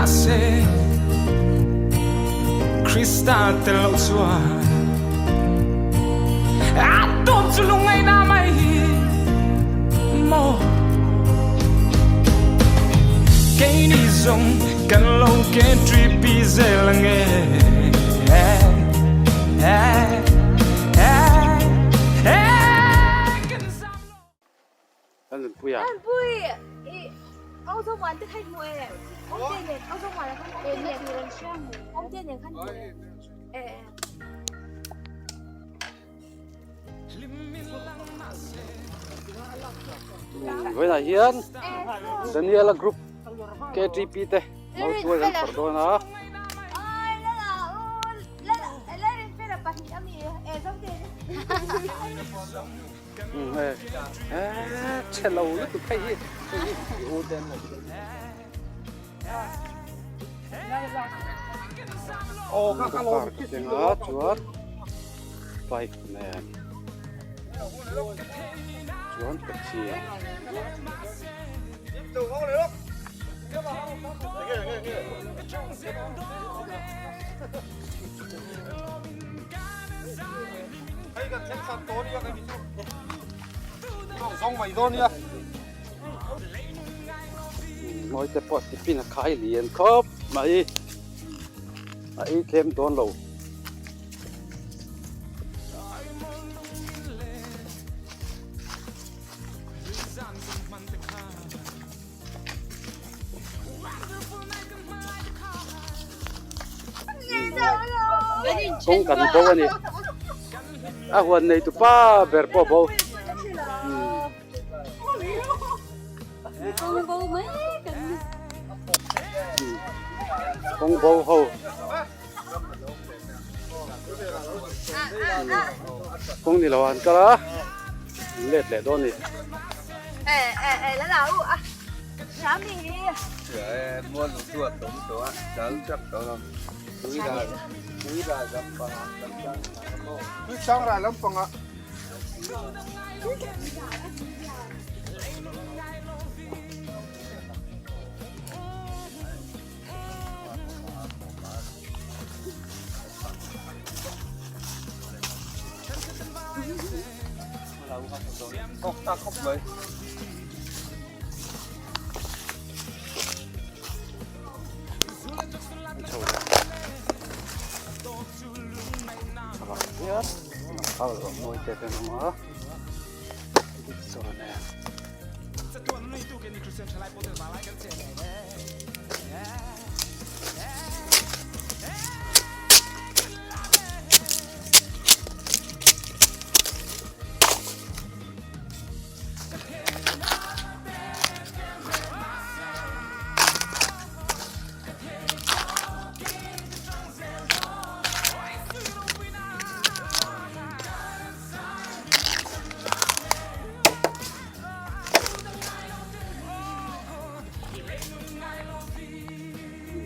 mahse Krista tel lo chuan a tawp chu lungngaihna mai hi maw Keini zawng kan lo KTP zel ange Lalnunpuia. Lalnunpui i Auzomuan te kha i hmu e. Awmte nen Auzomuan ah khan awmte nen awmte nen khan hmu e. E e. Vawiinah hian Daniela group KTP te mautuai kan phawrh dawn a. Chhe lo lutuk phei hi hei hi i u te an lo car ka keng a chuan bike nen chuan taxi Mawi te pawh tiffin a khai lian khawp mai a ei tlem dawn lo. Kawng kan bo a ni a huan nei tu pa ber pawh bo kawng bo ho kawng ni lo an kal a let leh dawn a ni.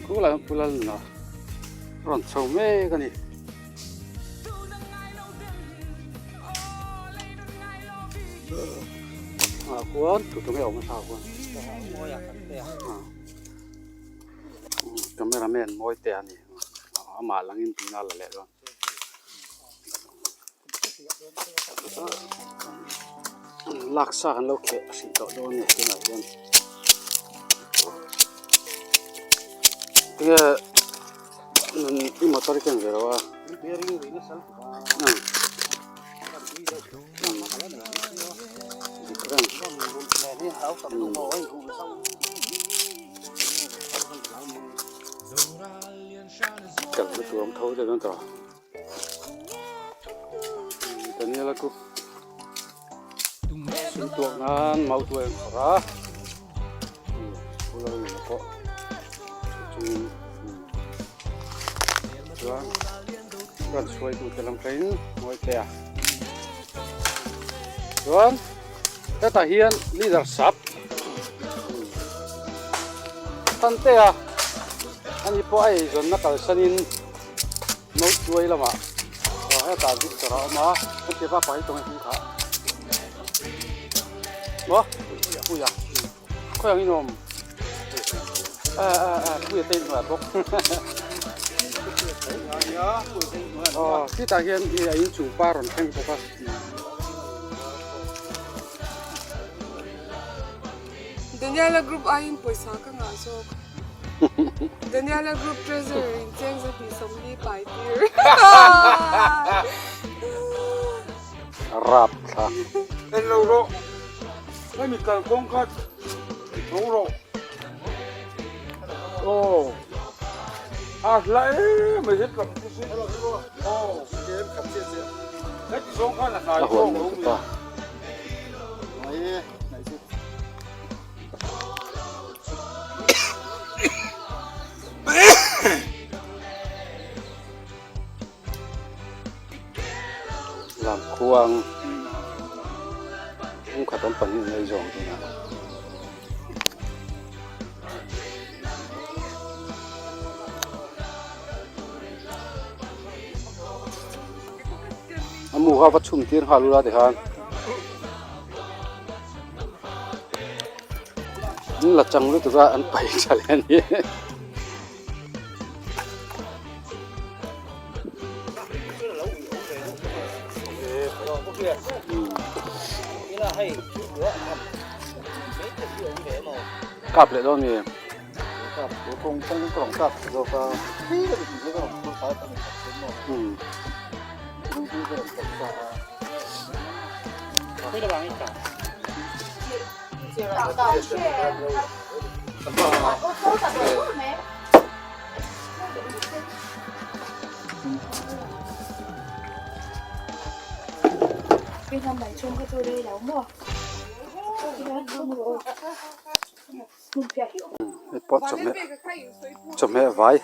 Khulai hian pulal nuna rawn chho mek a ni. Ah khuan tu tu nge awm a thla khuan camera man mawi te a ni amah langin tuna la leh dawn. Laksa kan lo kheh hrih tawh dawn a ni tunah hian tinge i motor i ken ve lo a kalna tur awm tho deuh dawn tawh. Daniela group sum tuak nan mau tuai an khawrh a phul a rawn pawh chungin chuan ran hruaitu te lam thlengin ngawi teh a chuan hetah hian leader sap Thantea ani pawh a eizawnna kalsanin. Notuai lamah hetah Victor a awm a, heti va pai tawng hi kha maw puia khawi ang in awm. A a a puia te inhnuai bawk. Aw khitah hian i a inchung pa rawn thleng bawk a. Daniela group aiin pawisa ka ngah zawk. Daniela group treasurer in cheng 240 pai tir. Rap thla. En lo rawh. Hemi kalkawng kha ti tho rawh. Aw. A hla em mai het lam chu si. Aw. Heti zawng khan a hnai zawk lo mi. Lamkhuang khat an pahnih an ei zawng thin a. A mu kha va chhum tir nghal ula tikhan. An la chang lutuk a an paih tha leh a ni. Kap leh dawn mi. Hei pawh chawhmeh chawhmeh vai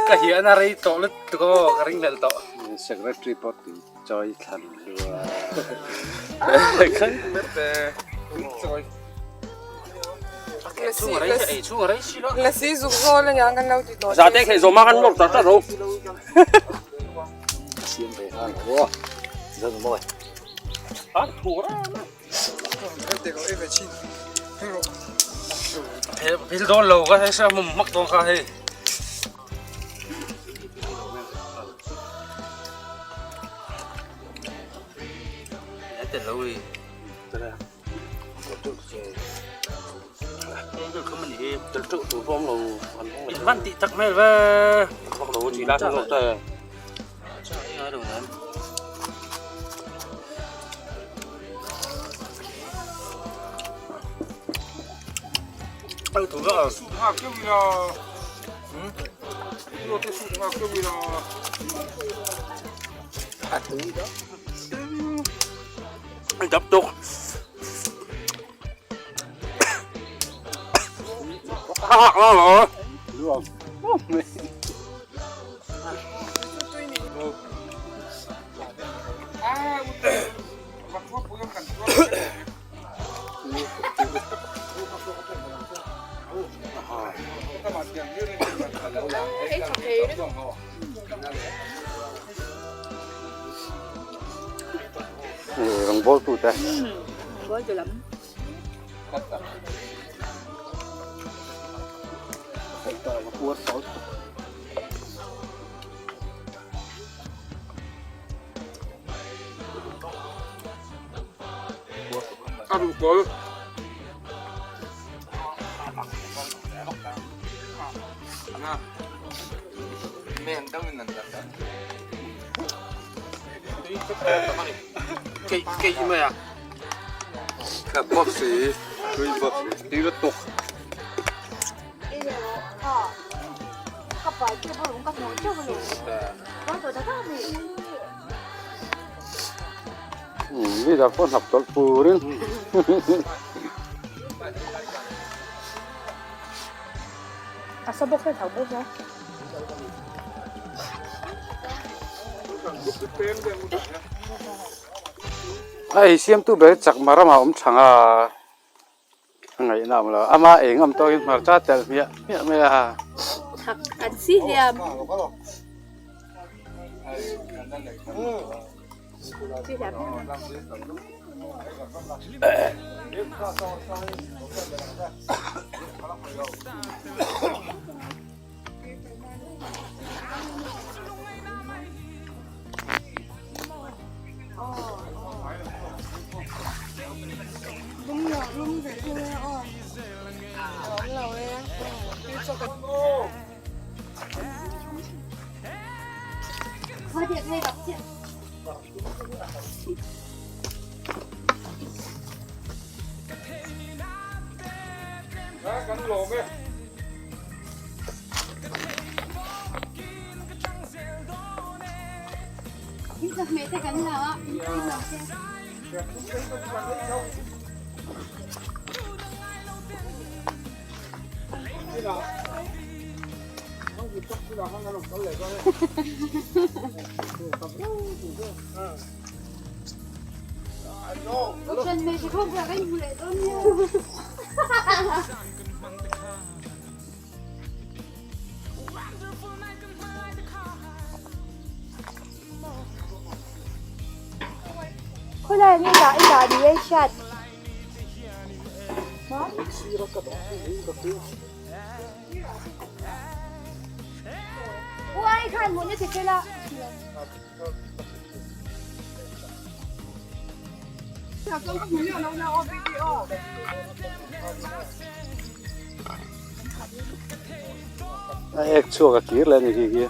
Ka hian a rei tawh lutuk aw ka ring hlelh tawh. Secretary pawh tui chawi thlan hlua. Lasi zuk zawl aniang kan lo ti tawh. Zate khe zawma kan lawr tar tar ro. Siam ve nghal aw. Zan mawi. An thur a. Phil dawn lo ka hei sa mum hmak dawn kha hei. Tel lo i. Van tih tak hmel ve. Vak lo chi la lo ta. Dap tuk. Rawngbawl tu te. A ruh kawl. Khat bawk si, tui bawk si, tui lutuk. Leader pawh hnap tawlh turin. A sa bawk hei thau bawk a. A ei siamtu ber chakma ramah awm thang a a ngaihna awm lo ama ei ngam tawkin hmarcha telh hmiah hmiah mai a. Thak an si hliam. Khawlai nge dah i dah ni e hriat. Uai khan hmuh na ti fela. A ek chhuak a kir leh a ni khi khi.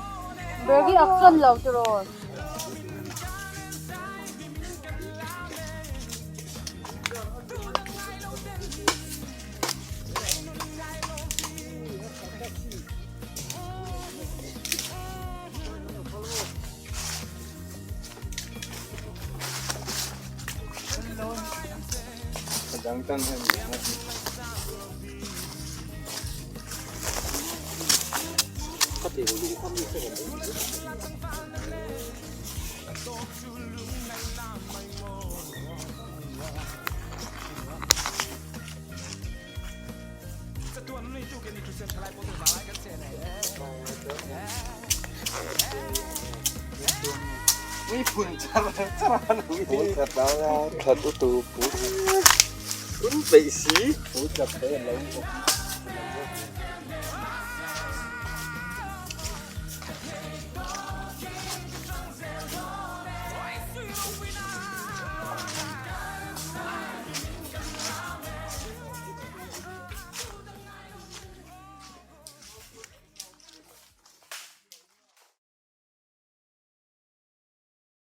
Bergi a fan lo tiraw.